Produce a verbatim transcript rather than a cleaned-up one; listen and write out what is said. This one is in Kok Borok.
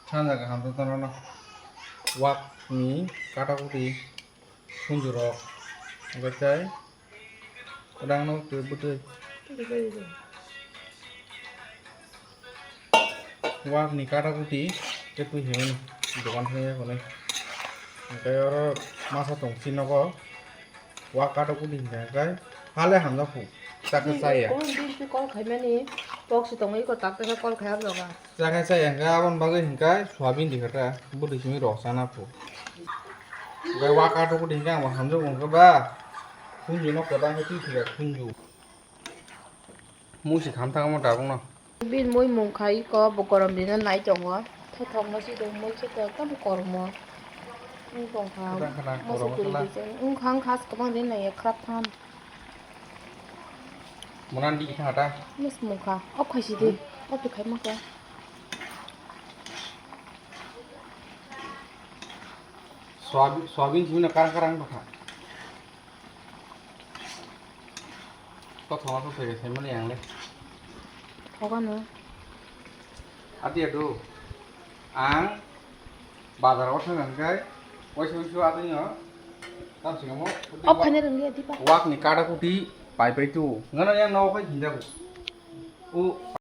Sanja kaham to tono no. Wak ni kata kuti. Khunjurok, hwnkhe tei kwdangno twi bwtwi. Wakni kata kuti tei twi hinwi dokan thangya hwnwi. Hwnkhe oro masa tong si nogo wak kata kuti hinkhe hale hamjakgo, chakhe chaya. Kol khaimani box tongwi ko tak tak kol khaya loga. Chakhe chaya hwnkhe aboni bagwi hwnkhe soyabin rikha ta, bwtwi simi rok chana pho. Hwnkhe waka tuku di hwnkhe ang bo hamjak wngkha ba. Khunju no kwbang khe twi thika khunju. Musi kham thangma tabuk no. Bin mui mung khai ko bo gorom dina nai tongo. Thothok no si do mui khe to tam kormo. Wng tong kha. Khwdang khwdang moso kormo kuri khala. Di chen. Wng kha wng kha kwbang din nai khrap tham. Munan di kha ta. Mis mung kha. Off khai si di. Hmm? Off khai ma kha. Soyabin, soyabin simi no karang karang tongkha. Kothoma khe phai phaimani ang le. Thogano. Ati ado. Ang bazar o thang ang kai. Waisa waisa ati no. Tam singamo. Off khai na rwngya diba. Wak ni kada kuti pai pai tu. Ngana yang no khai hinda bu. O.